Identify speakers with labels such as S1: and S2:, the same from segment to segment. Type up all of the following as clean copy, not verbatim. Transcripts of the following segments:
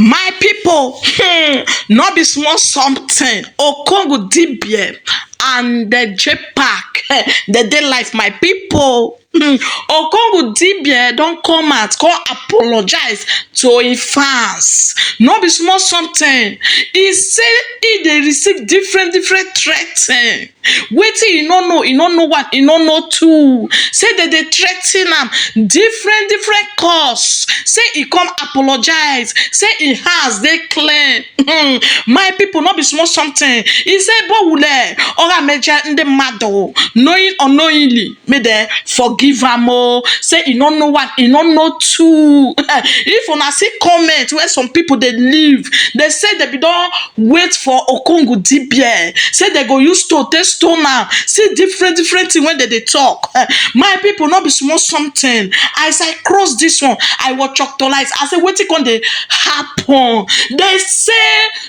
S1: My pipo, no be small something. Okongwu Dibia and the Jpac dem dey life, my pipo. Okongwu Dibia don come out come apologize to im fans. No be small something. E say e dey receive different different threaten. Wetin e no know, e no know one, e no know two. Say dem dey threaten am different different cause. Say e come apologize, say im hands dey clean. My pipo, no be small something. E say bowule ọha meje ndị mmadụ knowing unknowingly, make dem forgive am o. Say e no know one, e no know two. If una see comment wey some people dey leave, dey say dem bin don wait for Okongwu Dibia, say dem go use stone take stone am. See different different thing wey dem dey talk. My people, no be small something. As I cross this one, I was choctolize. I say, wetin come dey happen? They say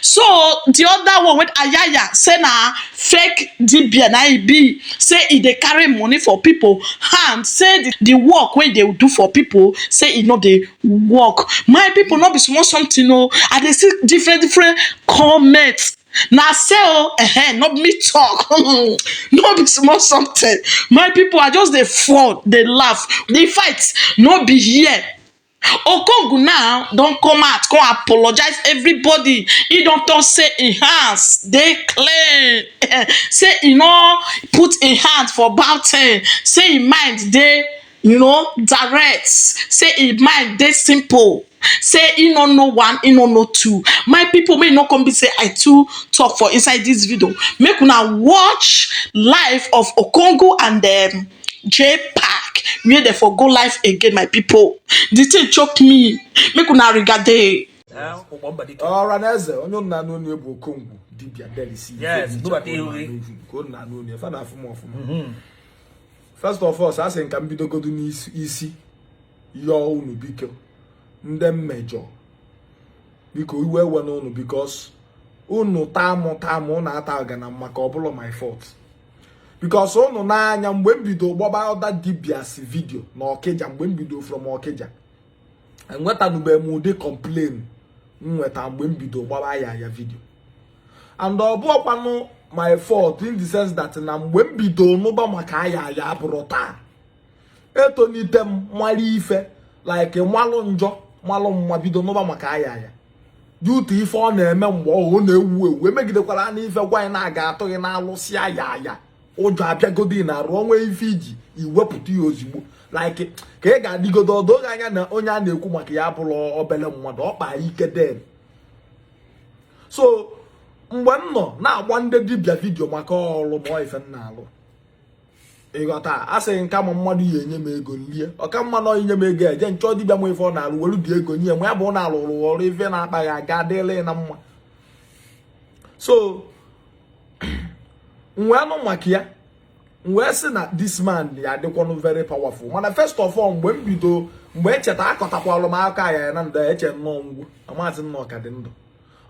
S1: so the other one wey Ayaya say na fake dibia na e be, say e dey carry money for people hand, say the work wey e dey do for people, say e no dey work. My people, no be small something o. I dey see different different comments na say o no be me talk. No be small something, my people. I just dey fall dey laugh. The fight no be here. Okongwu now don come out come apologize everybody. E don talk say im hands dey clean, say e no put im hand for bad thing, say im mind dey direct, say im mind dey simple, say e no know one, e no know two. My people, make e no come be say I too talk for inside this video. Make una watch live of Okongwu and Jpac where dem for go live again. My people, the thing choke me. Make una regade.
S2: Ọra na eze onye unu na-anụ onye bụ Okongwu Dibia Delisi.
S3: Yes, bubata ihu gị.
S2: Ka unu na-anụ onye fa na-afụ m ọfụma. First of all, asị nka m bidogodu n'isi isi yọọ unu, biko, ndị mmejọ, biko, iwe ewe n'unu, because unu taa mụ taa mụ, unu ata ọgana maka ọ bụla my fault, because unu n'anya mgbe m bido gbaba other dibias video na Ọkịja, mgbe m bido from Ọkịja, enwetanube m ụdị complain m nweta mgbe m bido gbaba ya ya video. And ọ bụọkwanụ my fault in the sense that na mgbe m bido nụba maka aya ya abụrụ taa, etonite m mara ife, like malụ njọ malụ mma, bido nụba maka aya ya due to ife ọ na-eme mgbe ọ na-ewu ewu. Emegidekwara na ife gwa anyị na-aga atụghị na-alụsị aya aya, ụjọ abịagodi na arụ onwe ife iji iwepụta ya ozugbo, like ka ị ga-adịgodo ọdụ oge anya na onye a na-ekwu maka ya bụrụ obele mmadụ, ọ kpaa ike den. So mgbe m nọ na-agba ndị dibịa video maka ọrụ ma ife m na-alụ, ịghọta, a sị nka ma mmadụ ya enye m ego lie, ọka mma nọ inye m ego eje nchọ dibịa m ife ọ na-alụ, welu dị ego nye m ya, bụ ọ na-alụrụ ọrụ ife na-akpa ya aga adịla na mma. So m wee nụ maka ya, m wee sị na this man ya adịkwanụ very powerful. Mana first of all, mgbe m bido, mgbe echeta akọtakwalụ m aka ya na ndụ, eche nnọọ ngwu amazi nnọọ ka dị ndụ.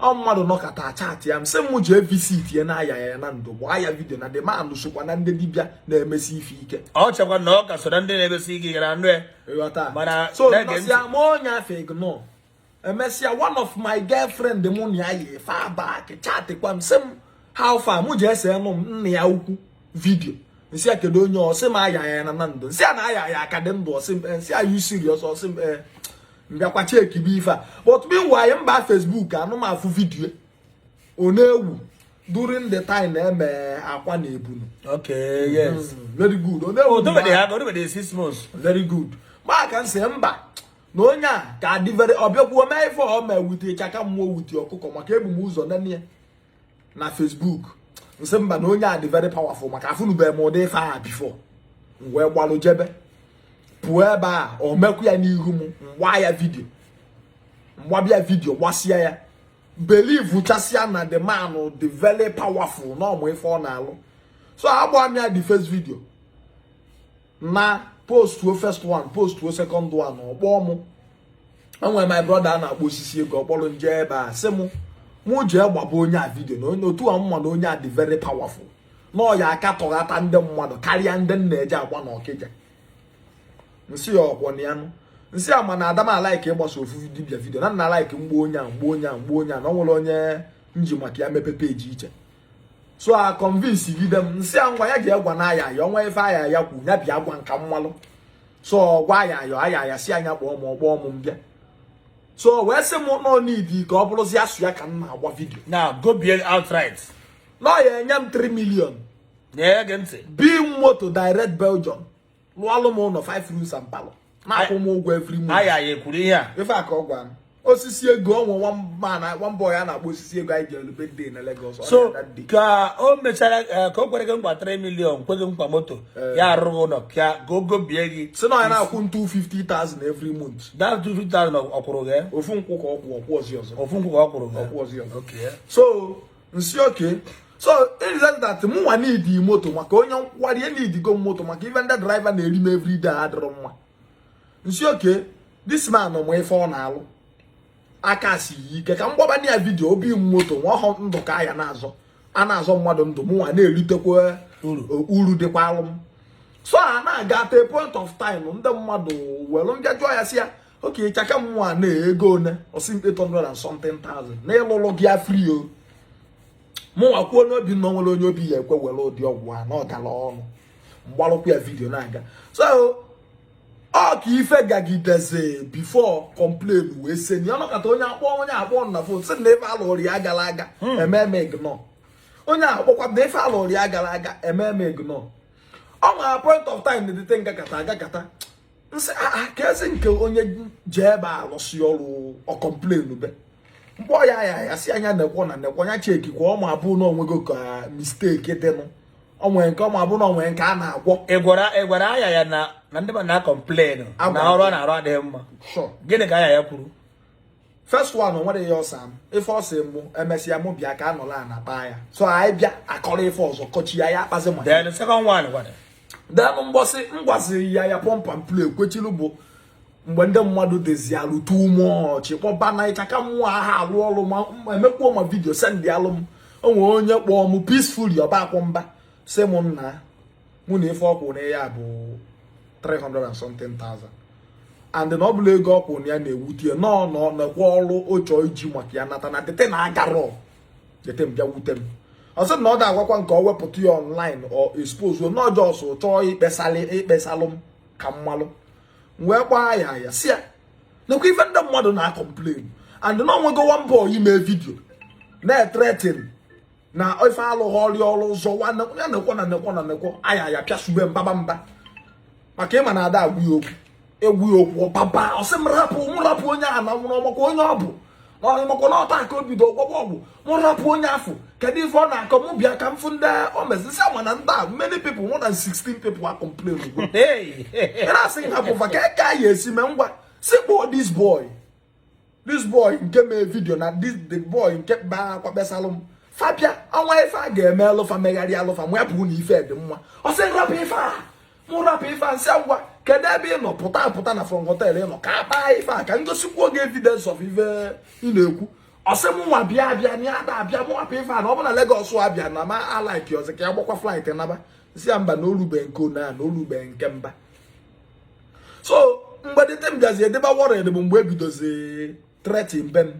S2: Ọ mmadụ nọkọta chat ya m, sị m jee visit ya na aya ya na ndụ, gbaa ya video, na the man sokwa na ndị dibịa na-emesi ife ike.
S3: Ọ chekwa na ọ ka so na ndị na-emesi ike gara ndụ ya.
S2: Ịghọta?
S3: Mana
S2: so
S3: na-ege ntị.
S2: Nọsịa ma onye afọ ignore. Emesịa, one of my girlfriend mụ na ya yi far back chatikwa m, sị m how far, mụ ji ese nụ m nna ya ukwu video. Nsị ya kedu onye? Ọ sị m aya ya na ndụ. Nsị ya na aya ya aka dị ndụ. Ọsị m, nsị, "Are you serious?" Ọsị m ee. Mbịakwa check bụ ife a. But meanwhile, mba Facebook anụ m afụ video ọ na-ewu during the time na-eme akwa na ebunu. Very good, ọ na-ewu.
S3: O dobede ha, o dobede 6 months.
S2: Very good. Ma ka m sị mba, na onye a ka dị very ọ bịakwuo mee ife ọ mee wute ịchaka mmụọ, wute ọkụkọ, maka ebu m ụzọ nene ya na Facebook. Nsị mba, na onye a dị very powerful, maka afụnụbeghị m ụdị ife a before. M wee gbalụ jebe pụọ ebe a, o mekwu ya n'ihu m, mgba ya video, mgbabịa video, gbasịa ya, believe chasịa na the man dị very powerful na ọmụ ife ọ na-alụ. So agba m ya the first video na postuo first one, postuo second one, ọ kpọọ mụ. Enwere my brother a na-akpọ osisi ego, ọ kpọrọ nje ebe a, sị mụ mụ jee gbaba onye a video, na onye otu a mma, na onye a dị very powerful, na ọ ya aka tọghata ndị mmadụ karịa ndị m na-eje agba n'Ọkịja. Nsị ya ọkwọ na ya nụ. Nsị ama na ada m a-like ịgbasa ofu dibịa video na nna like mgbe onye a, mgbe onye a, mgbe onye a, na ọ nwere onye nji maka ya mepe peji iche. So a convince gide m. Nsị a, ngwa, ya ji egwa na aya ya ọnwa ife aya ya kwu ya bịa gwa nka mmalụ. So gwa ya ayọ aya ya si anya kpọọ m, ọ kpọọ m mbịa. So wee sị m nọ n'idi ka ọ bụrụzi asụ ya ka m na-agba video.
S3: Now go be outright.
S2: Na ọ ya enye m 3 million.
S3: Na-ege ntị.
S2: Bi moto direct Belgium, lụọlụ m ụlọ 5 rooms and parlour, na-akwụ m ụgwọ every month.
S3: Aya ya ekwuru ihe a?
S2: Ife a ka ọ gwara m. Osisi ego ọnwe one man, one boy a na-akpọ osisi ego, anyị jere birthday na Lagos. Ọ
S3: So
S2: ya that day.
S3: Ka o mechara ka o kwere gị nkwa 3 million, kwe gị nkwa moto, ya arụrụ ụlọ ka o gobie gị.
S2: Si na ọ ya na-akwụ m 250,000 every month.
S3: That 250,000 ọ kwụrụ gị?
S2: Ofu nkwụ ka ọ kwụ, ọkwụ ọzọ ọzọ.
S3: Ofu nkwụ ka ọ kwụrụ gị?
S2: Ọkwụ ọzọ ọzọ.
S3: Okay.
S2: So nsi oke, so it is that mụ nwa need moto maka onye nkwari need go moto maka ife ndị driver na-eri m everyday adịrọ mma. Nsi oke, this man mụ ife ọ na-alụ aka si ya ike ka m gbaba ya video obi m moto nwa ọhụ ndụ ka aya na-azọ a na-azọ mmadụ ndụ, mụ nwa na-eritekwa
S3: uru.
S2: Uru dịkwa alụ m. So a na-aga, at a point of time, ndị mmadụ were mbịa jụọ ya, si ya oke ịchaka m nwa na-ego one, ọsị m 800 and something thousand na ịlụlụ gị ya free o. Mụnwa kwuo n'obi na o nwere onye obi ya ekwe were ụdị ọgwụ a na ọ gara ọnụ mgbalụkwa ya video na-aga. So ọ ka ife gagideze before complain wee seni ọnọkọta onye akpọ, onye akpọ na phone sị na ife alụrụ ya gara aga, eme eme ignore. Onye akpọkwa na ife alụrụ ya gara aga, eme eme ignore. Ọ nwere point of time dịte ngakata agakata nsị aa ka ezi nke onye ji ebe a alụsị ọrụ, ọ complain be mkpọ ya ya ya si anya nekwo na nekwo ya chekikwa ọ ma bụ na onwego ka mistake dịnụ, onwe nke ọ ma bụ na onwe nke a na-agwọ.
S3: Ị gwara aya ya na ndị mmadụ na-complain na
S2: Agwara.
S3: ọrụ ọ na-arụ adịghị mma?
S2: Sure.
S3: Gịnị ka aya ya kwuru?
S2: First one, o nwere ihe ọsa m. Ife ọsị mụ emesịa mụ bịa ka anọla a na kpaa ya. So anyị bịa akọrọ ife ọzọ kọchi ya, ya akpazi ma.
S3: Then the second one gwara?
S2: Then mgbọsị m gwaziri ya ya pump and play kwechiri bụ mgbe ndị mmadụ dezialụ too much kpọba na ịchaka mmụọ aha alụ ọrụ ma emekwuo ma video send alụ m. O nwere onye kpọọ m peacefully, ọba akwụ mba sị m nna mụ na ife ọkwụ na ya bụ 300 and something thousand and na ọ bụla ego ọkwụ na ya na-ewute ya nọ nọ nekwa ọrụ o chọọ iji maka ya nata na dete na agarọ dete m bịa wute m. Ọ sị na ọ da-agwakwa nke ọ wepụta ya online ọ expose na ọjọọ chọọ ikpesalụ m ka mmalụ. M wee gbaa ya ya si ya nekwa ife ndị mmadụ na-complain and na onwego one boy ime video na-threaten na ife alụghị ọrịa ọrụ ụzọ ya nekwo na nekwo na nekwo aya ya pịasube mbaba mba maka ịma na ada agwụ ya okwu egwu ya okwu ọbaba. Ọ sị m rapụ, m rapụ onye ahụ na nwụrụ ọmakwa onye ọ bụ na ọmakwa na ọta ka o bido ọgwọgwọ ọgwụ. M rapụ onye afọ, kedu ife ọ na-akọ? M bịa ka m fụ ndị o mezisi ama na ndị a, many people, more than 16 people are complain ugbu.
S3: Hey!
S2: Ị na-asị m hapụ fa ka ka ya esi mee. Ngwa, si kpọọ this boy, this boy nke mee video na this the boy nke baa akwa kpesalụ m fabia ọnwa ife a ga-eme alụfa megharị alụfa mụ ya bụ na ife dị mma. Ọ sị rapụ ife a, mụ rapụ ife a. Nsị ngwa, kedu ebe ị nọ? Pụta, pụta na front hotel ị nọ ka a kpaa ife a ka m gosikwuo gị evidence of ife ị na-ekwu. Ọ sị mụ nwa bịa bịa na ya da abịa, mụ hapụ ife a na ọ bụ na Lagos abịa na ma alike ọzọ ka ya gbakwa flight naba. Nsị ya mba, na olube nke ona na olube nke mba. So mgbe dịte m bịazi edebe worried bụ mgbe ebidozi threatening be m.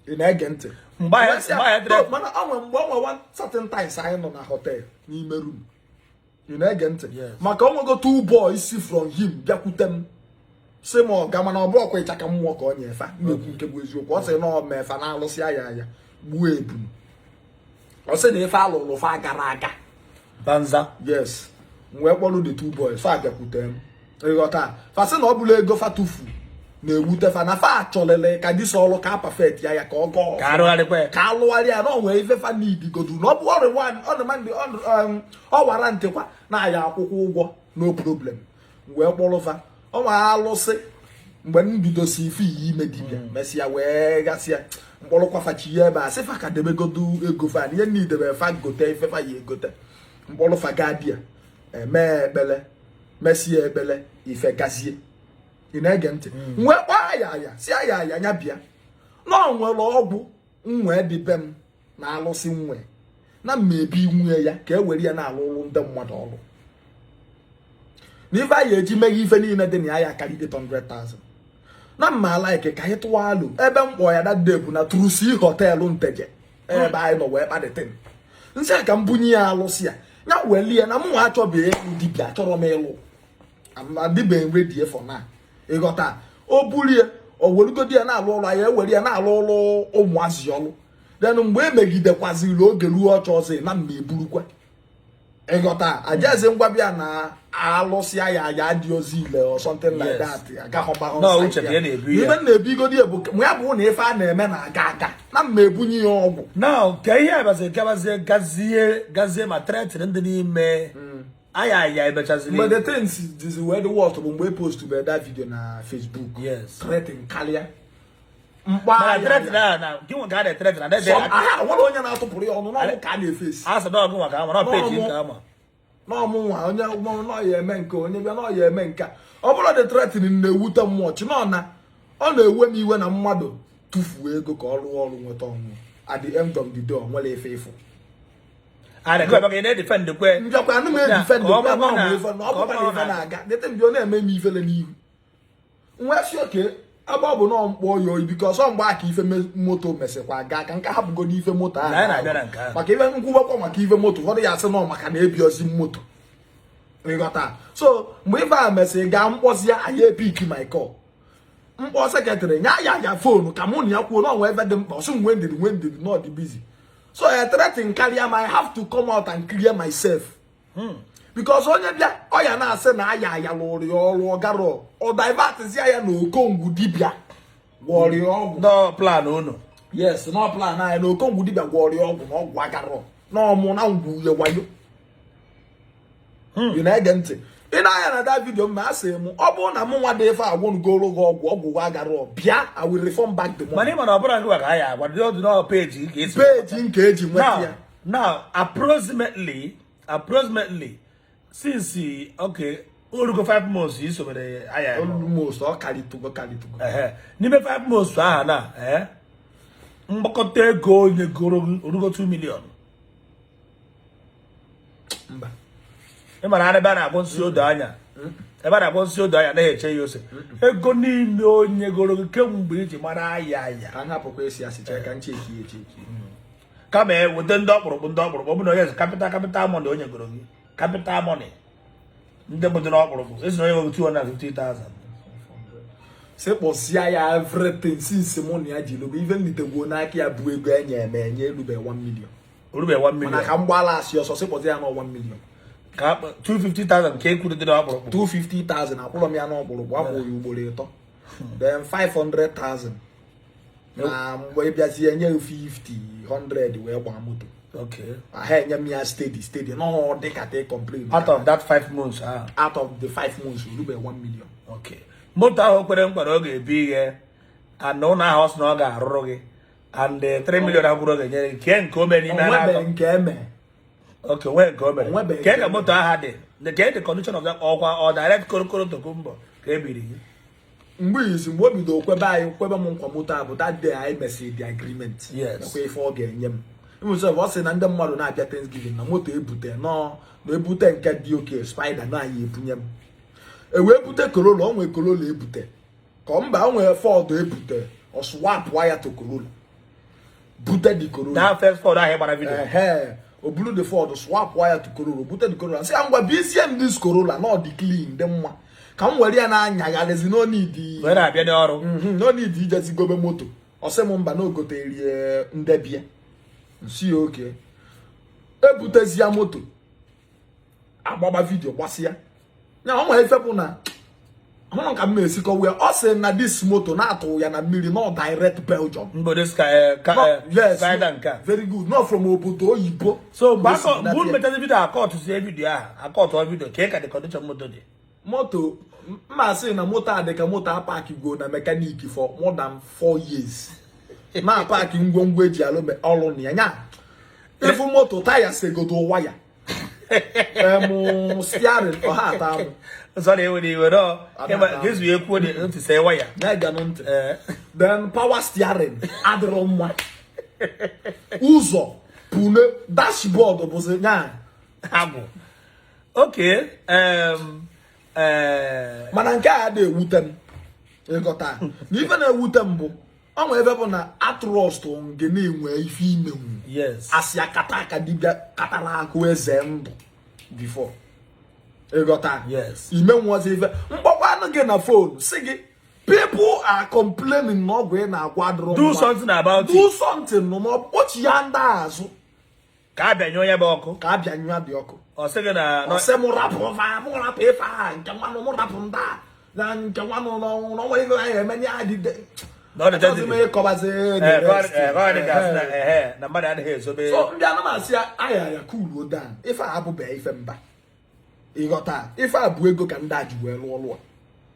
S2: Ị na-ege ntị?
S3: Mgbe ahụ
S2: Mana ọ nwe mgbe ọ nwe one certain times anyị nọ na hotel n'ime room. Ị na-ege ntị?
S3: Yes.
S2: Maka o nwego two boys si from him bịakwute m sị m ọga, mana ọ bụ ọkwa ịchaka mmụọ ka ọ nyefa na-ekwu nke bụ eziokwu. Ọ sị na ọ mefa na alụsị ya ya gbuo ebum. Ọ sị na ife alụlụ fa gara aga.
S3: Banza.
S2: Yes. M wee kpọrọ the two boys fa bịakwute m. Ịghọta, fa sị na ọ bụla ego fa tufu na-ewute fa na fa achọlịlị ka dịsa ọrụ ka perfect ya ya ka ọ gọọ.
S3: Ka arụgharịkwa ya.
S2: Ka alụgharịa na ọ nwee ife fa need godu na ọ bụ ọrụ ọ wara ntịkwa na-aya akwụkwọ ụgwọ, no problem. M wee kpọrọ fa ọ nwa alụsị mgbe m bidosi ife iyi ime dibịa mesịa wee gasịa mkpọrọkwa fachi ya ebe a sị fa ka debegodu ego fa na ihe niile fa gote ife fa ya egote. Mkpọrọ fa gaa dia eme ekpele, mesie ekpele, ife gazie. Ị na-ege ntị? M wee kpọọ ya ya si ya ya ya bịa na ọ nwere ọgwụ nwee dị be m na alụsị nwe na mmebi nwunye ya ka e were ya na-alụ ụlụ ndị mmadụ ọrụ. Na ife anyị eji meghe ife niile dị na ya, ya akarị 800,000. Na mma like ka anyị tụwa alụ ebe m kpọ ya that day bụ na Trusi Hotel Nteje, ebe anyị nọ wee kpadịtin nsị a ka m bunye ya alụsị ya, ya welie na mụ nwa achọbeghị ịlụ dibịa, achọrọ m ịlụ, adịbeghị ready for now. Ịghọta? O bulie, o werugodi ya na-alụ ọrụ, anyị ewere ya na-alụ ọrụ ụmụazị ọlụ. Then mgbe emegidekwaziri oge ruo, ọchọ ọzọ na mma eburukwa. Ịghọta? Ajeze ngwa bịa na alụsịa ya, ya adị ozi ile or something like that. Agaghọba.
S3: No, uche ka ya na-ebu ya.
S2: Ibe m na-ebigodi ya bụ ma ya bụ na ife a na-eme na-aga aga na mma ebunye ya ọgwụ.
S3: Now, ka ihe abazi gabazie gazie gazie, ma threatening ndị n'ime aya aya emechaziri.
S2: Mgbe the things dizi wee dị worst bụ mgbe e post bụ that video na Facebook. Threatening karịa mkpa.
S3: Mana threatening ahụ na gị nwe ka a na-threaten na ede.
S2: Aha nwere onye na-atụpụrụ ya ọnụ n'ọnụ ka a na-efesi.
S3: Asị na ọgụ nwa ka ama na peji nke ama.
S2: N'ọmụ nwa onye n'ọya eme nke onye bịa n'ọya eme nke a. Ọ bụrụ the threatening na-ewute mmụọ chi nọ na ọ na-ewe m iwe na mmadụ tụfuo ego ka ọ rụọ ọrụ nweta ọnwụ, at the end of the day ọ nwere ife ịfụ.
S3: A na-ekwe maka ị na-edefend kwe.
S2: Mbịakwa anụ m edefend
S3: Ka ọ
S2: kwe
S3: bụrụ
S2: na
S3: na-
S2: ọ bụ ife na ọ
S3: ka ọ
S2: bụkwa na
S3: bụrụ
S2: ife
S3: na-
S2: na-aga dete mbịa ọ na-eme m ifele n'ihu nwa si oke ebe ọ bụ na mkpọ ya oyi biko ọsọ mgbe aka ife moto mesịkwa gaa ka nke hapụgodo ife moto ahụ.
S3: Na anyị na-abịa na nke ahụ.
S2: Maka ife nkwụbakwa maka ife moto, ụfọdụ ya asị nọ maka na ebi ozi moto. Ịghọta? So mgbe ife a mesịrị gaa, mkpọzi ya, anyị epick my call. Mkpọ secretary nya ya ya phone ka mụ na ya kwuo na ọnwa ebe dị mkpa, ọsị nwe ndidi, nwe ndidi, not busy. So I threaten karịa ma I have to come out and clear myself because onye bịa ọ ya na-asị na aya aya lụrụ ya ọrụ ọgarọ, ọ divertzie ya na Okongwu dibịa gwọrọ ya ọgwụ.
S3: No plan unu.
S2: Yes, no plan anyị na Okongwu dibịa gwọrọ ya ọgwụ na ọgwụ agarọ na ọmụ na ngwu ya wayo. Ị na-ege ntị? Ị na-anya na that video ma a sị m ọ bụrụ na mụ nwa dị ife agwụnugoro gị ọgwụ, ọgwụ gị agarọ, bịa, I will refund back the money.
S3: Mana ị ma na ọ bụrụ gị ka anyị agwa dị ọdụ na peji ka esi
S2: Peji nke eji nweta
S3: now
S2: ya.
S3: Now, approximately since, okay, orugo 5 months isobere aya.
S2: Almost, ọ karịtụgo karịtụgo.
S3: Ehe, n'ime 5 months ahụ na mgbakọta ego onye goro gị orugo 2 million?
S2: Mba.
S3: Ị mara ebe a na-agwọ nsị odo anya, ebe a na-agwọ nsị odo anya anaghị eche ya ose. Ego niile onye goro gị kemgbe iji mara aya aya.
S2: Ka m hapụkwa esi asị, chee ka m cheki echeki.
S3: Kama e weta ndị ọkpụrụkpụ, ndị ọkpụrụkpụ, ọ bụ na onye eze capital money onye goro gị, capital money ndị bụ dị n'ọkpụrụkpụ esi na onye nwere 250,000.
S2: Sekpọsịa ya everything since mụ na ya ji lobe ife nlitegbuo n'aka ya bụ ego enye eme enye erube 1 million.
S3: Orube 1
S2: Mana
S3: million.
S2: Ka m gbala asị ọsọ, sekpọsịa ya na 1 million.
S3: Ka 250,000 ka e kwuru dị n'ọkpụrụkpụ.
S2: 250,000 akwụrọ m ya n'ọkpụrụkpụ, akwụrụ ya ugboro ịtọ, then 500,000 na mgbe ịbịazie enye 50 100 wee gbaa moto. Aha enye m ya steady steady no dị ka te complain.
S3: Out of that 5 months ahụ.
S2: Out of the 5 months, orube 1 million.
S3: Okay, moto ahụ o kwere nkwa na ọ ga-ebi ihe and ụlọ ahụ ọ sị na ọ ga-arụrụ gị and 3 million ahụ kwuru ọ ga-enyere gị, kee nke o mere n'ime
S2: Onwebeghị
S3: na
S2: nke eme.
S3: Okay, nwee nke o mere.
S2: Onwebeghị
S3: kee
S2: nke
S3: ka
S2: o
S3: moto ahụ dị, the kee the condition of that, ọkwa ọ direct korokoro tokumbo ka e biri gị?
S2: Mgbe izi mgbe o bido kwebe anyị kwebe m nkwa moto a bụ that day anyị mesịrị the agreement. Nakwa ife ọ ga-enye m ịmụsọ ọ sị na ndị mmadụ na-abịa Thanksgiving na moto ebute nọ na ebute nke dị oke spider na anyị ebunye m e wee bute Corolla. O nwee Corolla ebute ka mba o nwee Ford ebute, ọ swapụ ya to Corolla, bute the Corolla.
S3: That first Ford ahụ ị gbara video.
S2: Ehe, o buru the Ford, swap ya to Corolla, bute the Corolla, sị ya ngwa bizie m this Corolla na ọ dị clean, dị mma, ka m were ya na-anyagharịzi no need.
S3: Wee na-abịa n'ọrụ.
S2: No need ijezi gobe moto. Ọ sị m mba, na ogoterie ndebie nsi ya oke ebutezi ya moto, agbagba video gbasịa ya. Ọ nwere ife bụ na ahụrụ ka m na-esikọwa ya. Ọ sị na this moto na-atụ ya na mmiri, no direct Belgium.
S3: Mbo this ka ka
S2: No, yes.
S3: Spider nke a.
S2: Very good, not from obodo oyibo.
S3: So mgbe
S2: Ka o si
S3: akọ mgbe unu
S2: bunata ya.
S3: mechazi video, akọtụ sie video ahụ, akọtụ video, kee ka the condition moto dị?
S2: Moto mma sị na moto a dị ka moto a park go na mechanic for more than 4 years, na park ngwongwo eji alụ ọrụ na ya nya ịfụ moto taya segodo waya em steering ọha ata amụ.
S3: Nsọ na-ewe iwe nọ.
S2: Ada
S3: ịma
S2: ata.
S3: ka ezu ekwuo dị ntị see waya.
S2: Na-ege m ntị.
S3: Ee.
S2: Then power steering adịrọ mma, ụzọ pune, dashboard bụzi nya.
S3: Agwụ. Okay, Ee.
S2: Mana nke a adịghị ewute m. Ịghọta na ife na-ewute m bụ ọ nwee ebe bụ na a trust gị na-enwe ife imenwu. Asị akata aka dibịa katara akụ eze ndụ before. Ịghọta?
S3: Yes.
S2: Imenwuozi ife mkpọkwanụ gị na phone si gị, people are complaining na ọgwụ ị na-agwọ adịrọ
S3: Do
S2: mma.
S3: something about
S2: Do
S3: it.
S2: something nụ ma ọ kpochi ya ndị azụ.
S3: Ka a bịanye onye bụ ọkụ.
S2: Ka a bịanyụọ dị ọkụ.
S3: Ọ sị gị na
S2: Ọ sị mụ rapụ fa, mụ rapụ ife a nke nwanụ, mụ rapụ ndị a na nke nwanụ n'ọnwụ n'ọnwa ife anyị emenye ya dị.
S3: Na ọ dị
S2: Achọghịzị m
S3: sensitive.
S2: ịkọbazi the
S3: Ee,
S2: rest.
S3: ka ọ dị ka asị na ehe na mmadụ adịghị ezobe.
S2: So ndị anụmasị ya aya ya cool down. Ife a abụbeghị ife mba. Ịghọta, ife a bụ ego ka ndị a ji wee lụọ lụọ.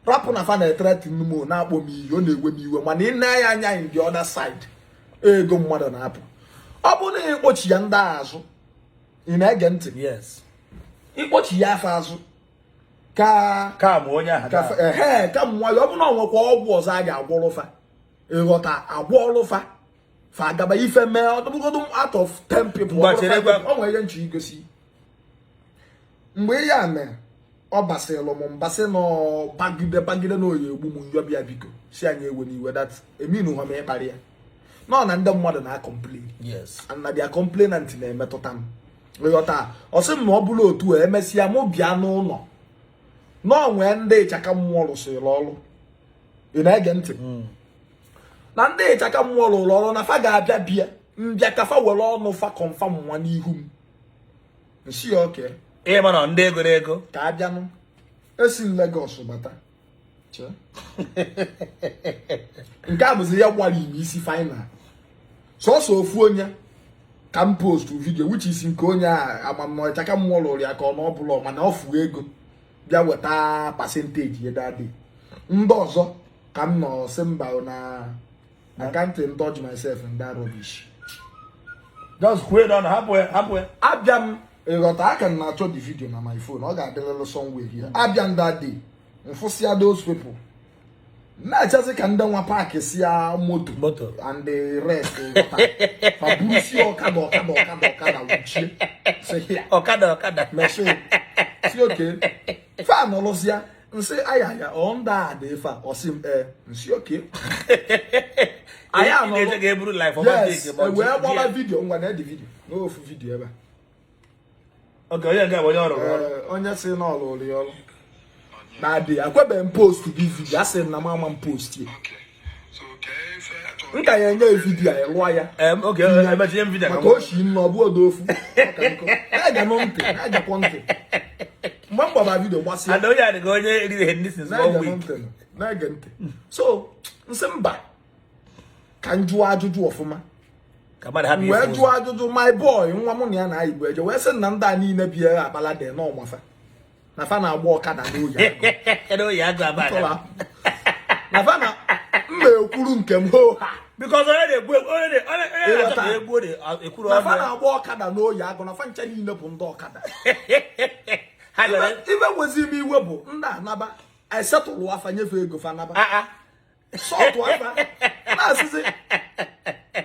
S2: Rapụ na fa na-ethreaten m, na-akpọ m iyi, ọ na-ewe m iwe, mana ị na ya anya in the other side, ego mmadụ na-apụ. Ọ bụrụ na ịkpọchi ya ndị a azụ, ị na-ege ntị?
S3: Yes.
S2: Ịkpọchi ya afọ azụ ka
S3: Ka ma onye ahụ
S2: ka ehe ka m nwayọ. Ọ bụrụ na ọ nwekwa ọgwụ ọzọ a ga-agwọrọ fa, ịghọta, agwọọlụ fa, fa agaba ife mee ọdụbụgodu out of 10 people,
S3: Ngwa,
S2: ọ bụrụ
S3: chere
S2: five
S3: gwa-
S2: people, ọ nwere ihe nche igosi mgbe ihe a mee. Ọ basịrị m mbasị nọ bagide bagide na oyi egbu m nyọbịa, biko si anyị ewe n'iwe that eminu ha ma ịkparị ya nọ na ndị mmadụ na-acomplain and na their complainant na-emetụta m. Ịghọta? Ọ sị m na ọ bụrụ otu a, emesịa mụ bịa n'ụlọ na ọ nwee ndị ịchaka mmụọ rụsịrị ọrụ. Ị na-ege ntị? Na ndị ịchaka mmụọ rụrụ ọrụ na fa ga-abịa bịa mbịa ka fa were ọnụ fa confirm nwa n'ihu m. Nsi ya oke.
S3: Ihe mana ndị egoro ego.
S2: Ka abịanụ esi m Lagos bata. Chee. Nke a bụzi ya gbara ime isi final. Sọsọ ofu onye ka m post video, which is nke onye a amamna ịchaka mmụọ lụrụ ya ka ọ na ọ bụla, mana ọ fuo ego bịa weta percentage ya that day. Ndị ọzọ ka m nọ sị mba, na I can't indulge myself in that rubbish.
S3: Just kwue n'ọnụ, hapụ ya, hapụ ya.
S2: Abịa m, ịghọta, aka m na-achọ the video na my phone, ọ ga-adịrịrị somewhere here. Abịa m that day, mfụsịa those people na-echezi ka ndị nwa park sia moto
S3: Moto.
S2: and the rest, ịghọta, ma burusie ọkada ọkada ọkada ọkada wuchie sị here.
S3: Ọkada ọkada.
S2: Machine si oke fa nọlụsịa nsị aya ya ọ ndị a dị ife a, ọ sị m ee, nsị oke anyị
S3: Ị
S2: anọlụ.
S3: na-eche ka e buru life.
S2: Yes, e wee gbaba video. Ngwa, na edi video n'ofu video ebe a.
S3: Oge onye nke bụ onye ọrụ ọrụ.
S2: Ee, onye si na ọlụ ụlọ ya ọrụ na-adị akwebeghị m post gị video, asị m na m ama m post ya. M ka ya enye video a lụọ ya.
S3: Oge emechinye m video ka
S2: Maka oshi nna ọ bụ odo ofu. Ọ ka nkụ. Na-ege m ntị, na-egekwa ntị mgbe m gbaba video gbasịa.
S3: And onye a dị ka onye erighị nri since one
S2: Na-ege m
S3: week.
S2: ntị, na-ege ntị. So nsị mba, ka m jụọ ajụjụ ọfụma.
S3: Ka mmadụ hapụ
S2: M wee
S3: ifu
S2: jụọ ajụjụ my boy, nwa mụ na ya na-ayị bụ eje, wee sị na ndị a niile bi ebe akpala dị n'ọmafa na fa na-agba ọkada n'oyi agụ.
S3: Ụzọ. N'oyi agụ aba.
S2: Tọla. Na fa na mma ekwuru nke m hoo ha.
S3: Because onye na-egbu onye na- onye onye na-achọ ka egbuo na-ekwuru
S2: Na fa
S3: ọnụ ya.
S2: na-agba ọkada n'oyi agụ, na fa ncha niile bụ ndị ọkada.
S3: Ha bịara.
S2: Ife nwezi m iwe bụ ndị anaba esetụlụ afa nyefe ego fa naba
S3: Ah, ah.
S2: sọtụ afa na-asịsị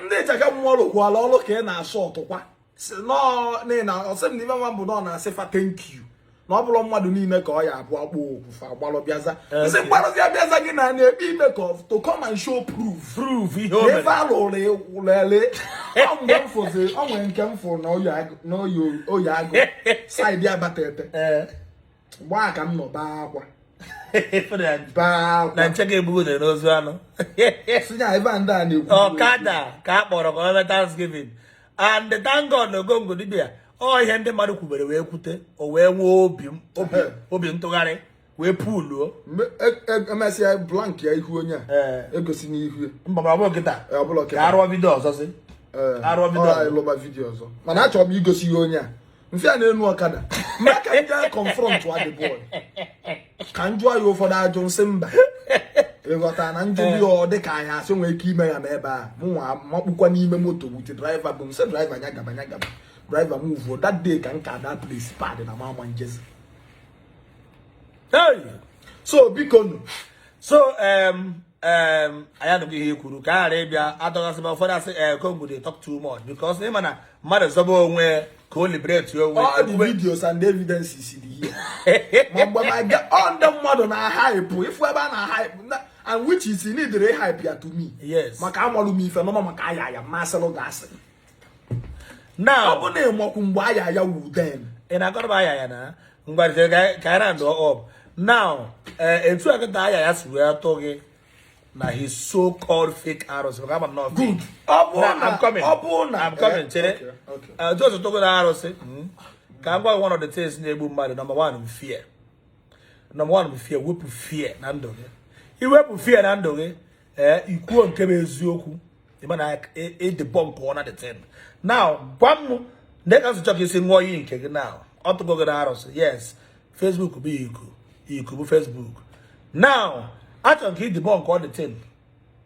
S2: ndị ịchaka mmụọ rụkwala ọrụ ka ị na-asọ ọtụkwa si nọọ na ị na ọsị m na ife nwa bụ na ọ na-asị fa thank you, na ọ bụrụ mmadụ niile ka ọ ya abụ akpọ okwu fa gbalụ bịaza. Nsị mgbalụzi abịaza gị na na-ekpe ime ka to come and show proof.
S3: Proof ihe o
S2: Na ife
S3: mere.
S2: alụrụ lele ọ mgbe m fụzi ọ nwere nke m fụrụ na oyi agụ na oyi agụ side abata ete. Mgbe a ka m nọ baa akwa.
S3: Ife
S2: Baa
S3: na
S2: akwa.
S3: nche ga-egbugo n'ozu anụ.
S2: Si ya ebe a ndị a na-ekwu.
S3: Ọkada ka a kpọrọ ka ọ mee Thanksgiving, and thank God na Ogongo dibịa ọ ihe ndị mmadụ kwubere wee kwute, o wee nwee obi ntụgharị wee puluo.
S2: Emesịa blank ya ihu onye a egosi n'ihu ya.
S3: Mba, ma ọ bụrụ kịta.
S2: Ọ bụla
S3: ka
S2: kịta.
S3: arụọ video ọzọ si.
S2: Ee,
S3: Arụọ video
S2: ọ
S3: ọzọ.
S2: ịlụba video ọzọ, mana achọrọ m igosi ya onye a mfe a na-enu ọkada mgbe ka m jee confront the boy, ka m jụọ ya ụfọdụ ajụ. Nsị mba, ịghọta na njụ ya ọ dị ka anyị asị nwee ike ime ya ma ebe a mụ nwa makpukwa n'ime moto with driver bụ nsị driver nya gaba, nya gaba, driver move. That day ka m ka that place pad na mama njezi.
S3: Hey!
S2: So biko nụ.
S3: So anyị anụghị ihe i kwuru ka a ghara ịbịa atọgasị ma ụfọdụ asị Kongo dey talk too much, because ịma na mmadụ zọba onwe. Ka o liberate onwe.
S2: All the videos and evidences dị here. Ma mgbe ma ga ọ ndị mmadụ na-hype ifu ebe a na-hype and which is need hype ya to me. Maka amalụ m ife nọma maka aya aya masịlụ gasị.
S3: Now
S2: ọ bụ na ịmakwu mgbe aya aya wu then.
S3: Ị na-akọrọ m aya ya na ngwa ka anyị round up now. Etu a kịta aya ya si wee tụ gị na his so called fake arụsị, maka ama m na ọ fake.
S2: Ọ bụ
S3: Now,
S2: na
S3: I'm coming.
S2: ọ bụ na
S3: I'm coming, chere. Etu ọzọ tụgo na arụsị, ka m gwa gị, one of the things na-egbu mmadụ, number one bụ fear. Number one bụ fear. Wepụ fear na ndụ gị. Iwepụ fear na ndụ gị, ee, ikwuo nke bụ eziokwu, ịma na ịdebunk ọ na the thing. Now gwa m ndị ka nsụchọ ka isi ṅụọ iyi nke gị. Now ọ tụgo gị na arụsị. Yes, Facebook bụ iku, iku bụ Facebook. Now achọrọ m ka ịdebunk ọ the thing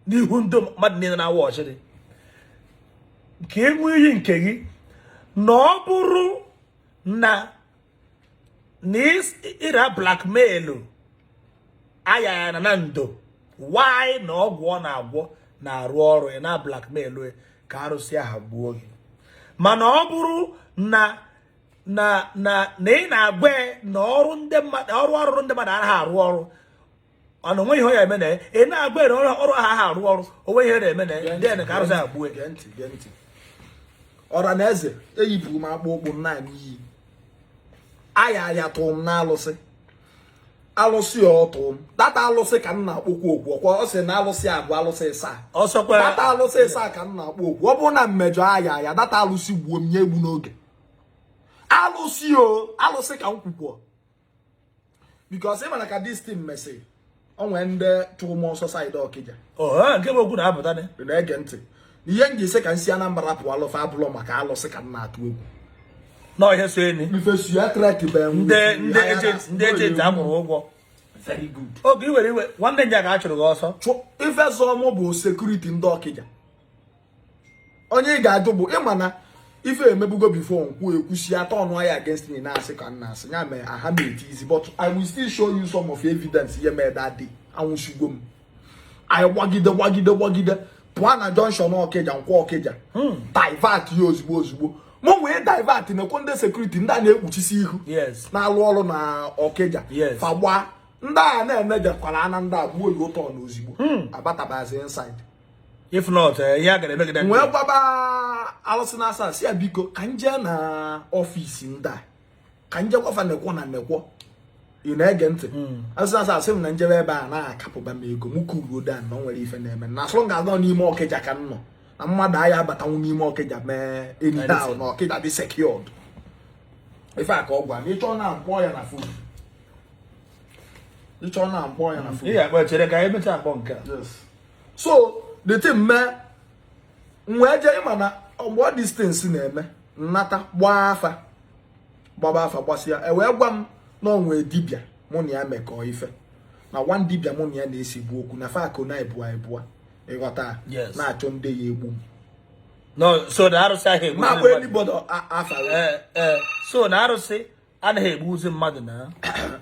S3: n'ihu ndị mmadụ niile na-awa ọchịrị, ka ị ṅụọ iyi nke gị na ọ bụrụ na ịra blackmail aya ya na ndo why na ọgwụ ọ na-agwọ na-arụ ọrụ, ị na blackmail ya ka arụsị aha gbuo gị. Mana ọ bụrụ na ị na-agwa ya na ọrụ ndị mmadụ, ọrụ arụrụ ndị mmadụ anaghị arụ ọrụ, mana onwe ihe ọ ya eme na ị na-agwa ya na ọrụ ha anaghị arụ ọrụ, onwe ihe na-eme na ndị ka arụsị aha gbuo ya.
S2: Gee ntị, gee ntị. Ọra na eze, eyipụrụ m akpụ ụkwụ m naanị iyi aya aya tụrụ m n'alụsị. Alụsị ọ tụrụ m data alụsị ka m na-akpọkwu okwu. Ọkwa ọ sị na alụsị a bụ alụsị ịsaa.
S3: Ọsọkwa.
S2: Data alụsị ịsaa ka m na-akpọ okwu. Ọ bụrụ na mmejọ aya aya data alụsị, gbuo m nye egbu n'oge alụsị o alụsị ka m kwukwuo, because ị mana ka this thing mesị, o nwee ndị chụrụ m ọsọ side Ọkịja.
S3: Oh, nke bụ okwu na-apụta dị.
S2: Ị na-ege ntị? Ihe m ji esi ka m si Anambra pụọ alụfa abụlọ maka alụsị ka m na-atụ egwu.
S3: Nọ ihe so eni.
S2: Ife si ya trek bụ
S3: ndị agent, ndị agent akwụrụ ụgwọ.
S2: Very good.
S3: Oge i were iwe nwanne nya ka a chụrụ gị ọsọ.
S2: Ife zọọ mụ bụ security ndị Ọkịja. Onye ị ga-ajụ bụ ịma na ife emebugo before nkwụ ekwusi atọ ọnụ ya against me, na-asị ka m na-asị ya mee aha m eti izi, but I will still show you some of evidence. Ihe mee that day, anwụchigo m. Anyị gbagide gbagide gbagide pụọ na junction Ọkịja, Nkwọ Ọkịja, divert ya ozugbo ozugbo. Mụ wee divert nekwo ndị security, ndị a na-ekpuchisi ihu na-alụ ọrụ na Ọkịja. Fagba ndị a na-emejekwara ana ndị a gbuo ya ụtọ na ozugbo abatabazi inside.
S3: If not, ihe a gara eme gị that
S2: wee
S3: day.
S2: gwaba alụsị na asa si ya, biko, ka m jee na office ndị a, ka m jee gwafa nekwo na nekwo. Ị na-ege ntị? Alụsị na asa asị m na njebe ebe a na-akapụba m ego m kuruo dan na o nwere ife na-eme na asụrụ ga-anọ n'ime Ọkịja ka m nọ na mmadụ agha abatanwu n'ime Ọkịja mee anyhow, na Ọkịja dị secured. Ife a ka ọ gwa m. Ịchọ na mkpọ ya na phone, ịchọ na mkpọ ya na
S3: Ị
S2: phone.
S3: ga-akpọ, chere ka anyị mechaa akpọ nke a.
S2: Yes. So the thing mee m wee jee, ịma na ọgbọ distance na-eme nnata gbaa afa, gbaba afa, gbasịa, e wee gwa m na ọ nwee dibịa mụ na ya mekọọ ife na one dibịa mụ na ya na-esigbu okwu na fa na ebua ebua, ịghọta?
S3: Yes.
S2: Na-achọ ndị ya egbu m.
S3: No, so na arụsị ahụ egbuzi
S2: Ma
S3: mmadụ.
S2: anybody afa ya.
S3: Ee, so na arụsị anaghị egbuzi mmadụ na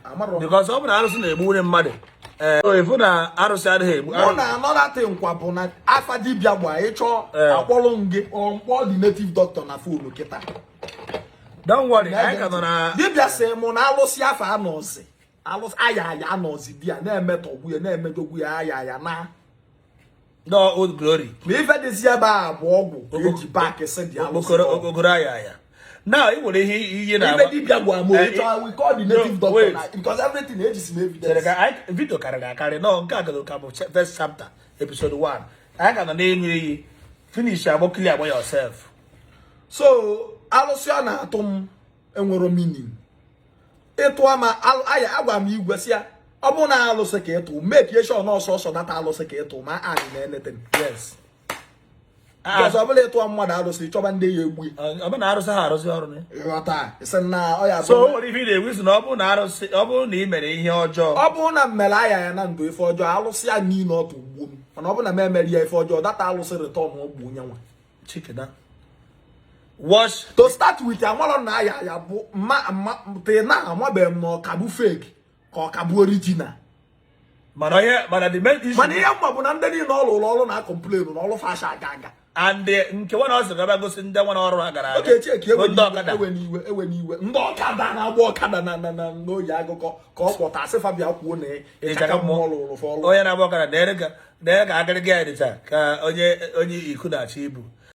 S2: Amarọ m.
S3: because ọ bụ na arụsị na-egbu nwunye mmadụ, ee, so ịfụ na arụsị anaghị egbu.
S2: Mụ na another thing kwa bụ na afa dibịa gba ịchọ akpọrọ m gị ọ mkpọ the native doctor na phone kịta.
S3: Don't worry, anyị ka nọ na
S2: Dibịa sị mụ na alụsị afa anọzi, alụsị aya aya anọzi di ya na-emetọgbu ya, na-emejọgbu ya, aya aya na
S3: no old glory.
S2: Ma ife dịzi ebe a bụ ọgwụ ka eji back sị dị alụsị
S3: okpokoro
S2: ọgwụ.
S3: Okpokoro aya aya now ị nwere ihe iyi na
S2: Ife dibịa gwa m, ịchọ we call the native
S3: No,
S2: doctor
S3: wait.
S2: na because everything ejisi m
S3: Chere
S2: evidence.
S3: ka anyị video karịrị akarị. No, nke a ka bụ first chapter, episode 1. Anyị ka nọ n'ịṅụ iyi. Finish agbọ, clear agba yourself.
S2: So alụsị ọ na-atụ m enwero meaning ịtụ ma aya. Agwa m igwe si ya, ọ bụrụ na alụsị ka ịtụ, make sure na ọsọ ọsọ data alụsị ka ịtụ ma anyị na anything
S3: Yes.
S2: because ọ bụla ịtụọ mmadụ alụsị, chọba ndị ya egbu ya.
S3: Ọ bụ na arụsị ha arụsị ọrụ ne.
S2: Ịghọta? Isi na ọ ya
S3: So o
S2: bụ
S3: nwere ife ị na-egwu isi na ọ bụrụ na arụsị, ọ bụrụ na ị mere ihe ọjọọ.
S2: Ọ bụrụ na m mere aya ya na ndụ ife ọjọọ, alụsị ya niile ọ tụ gbuo m. Mana ọ bụrụ na m emere ya ife ọjọọ, data alụsị return ọ gbuo onye nwa.
S3: Chikena wash.
S2: To start with, amarọ na aya ya bụ mma mma te na amabeghị m na ọ ka bụ fake ka ọ ka bụ original.
S3: Mana ihe, mana the main issue
S2: Mana ihe mma bụ na ndị niile ọ lụrụ ọrụ na-acomplain na ọrụ fasha aga aga.
S3: And nke nwa na ọ sị ga gosi ndị nwa na ọrụ ha gara aga.
S2: Oke cheki, ewe
S3: bụ ndị
S2: n'iwe,
S3: ọkada.
S2: Ewe n'iwe, ewe n'iwe. Ndị ọkada na-agba ọkada na n'oyi agụkọ ka ọ kpọta asị fa bịa kwuo na ịchaka mmụọ lụrụ fa ọrụ.
S3: Onye na-agba ọkada na-ere ka agịrịga ya dịcha ka onye iku na-achọ ibu.